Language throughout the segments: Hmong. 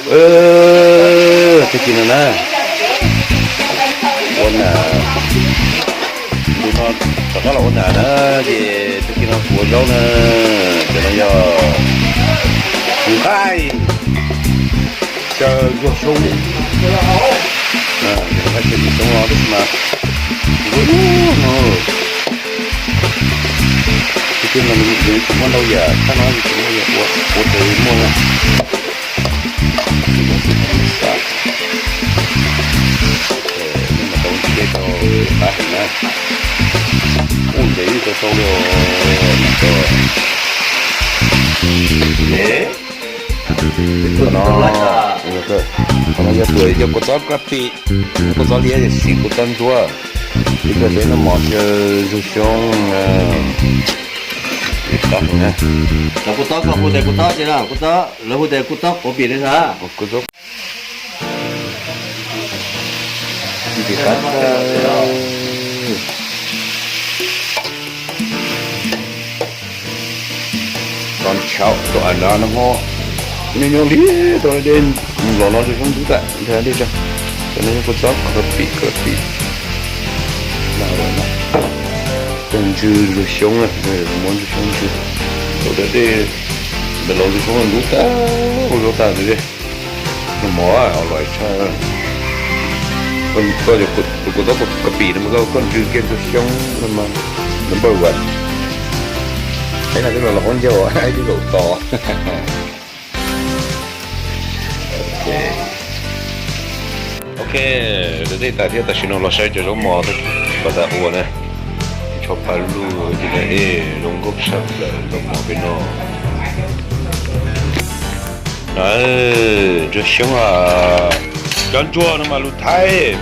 Tag kis no na, ua nas, ntu no rov qab los ua nas na, ces tag kis no kuv ua zaub na, cov no yog nqaij tsaws zuag xyoob, nqaij tsaws zuag xyoob no tab sis mas kuv ua no, tag kis no yus tsis muaj ntau yam, thaj no yus tsis muaj yam ua, ua tes muaj na. Ua ntses ib tau tau li os. Qhov no, qhov no yog tus yog kua txob kab pim, kua txob liab, yog siv kua txob ntsuab. Ib pliag peb noj mov tsaws zuag xyoob. Cov kua txob koj hu tias kua txob tsi na, kua txob lawv hu tias kua txob quav pim li ntag. Txhob ntshai, tus a na no ho nyob nyob li tau dej los no zuag xyoob ntub tag, ntshai dej tag. Cov no yog kua txob kab pim kab pim. Tus ntsw zuag xyoob, muab ntsw xyoob ntsw, tau dej ntawm los zuag xyoob ntub tag, ua zog tag li. Noj mov los tshaj. Koj tus kua txob kab pim no mas koj ntsw kiag zuag xyoob no mas number one. Ib no twb los los hauv ncauj, ib twb zaum tos. Ok, dej tas thiab, tam sim no los saib cov zaub mov koj tas ua na. Tsho pa luj ces na, ej, zoo nkauj sab plaws zaub mov peb no. Ntsuag xyoob a, cov ntsuag no mas lus Thaib,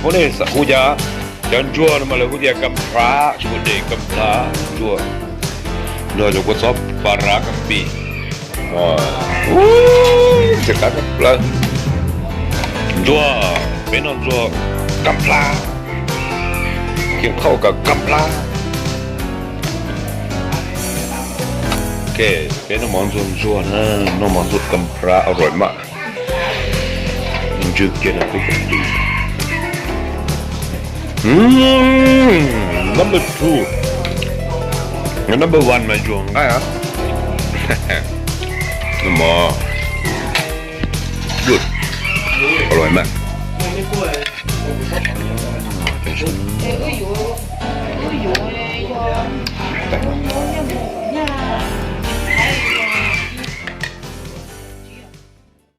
phob nej xav hu cas, cov ntsuag no mas lawv hu tias kam phla, tsis ua dej kam phla, ntsuag. Nrog cov kua txob pa rab kab pim. Ntsuag, peb noj ntsuag kam phla, kiag khauj kam kam phla. Ok, peb noj mov ntxuag ntsuag na, noj mov ntxuag kam phla ua ruam mas. Ntsw kiag no peb cov pim. Number two, number one mas zuag nqaij. Noj mov, good, ua ruam mas.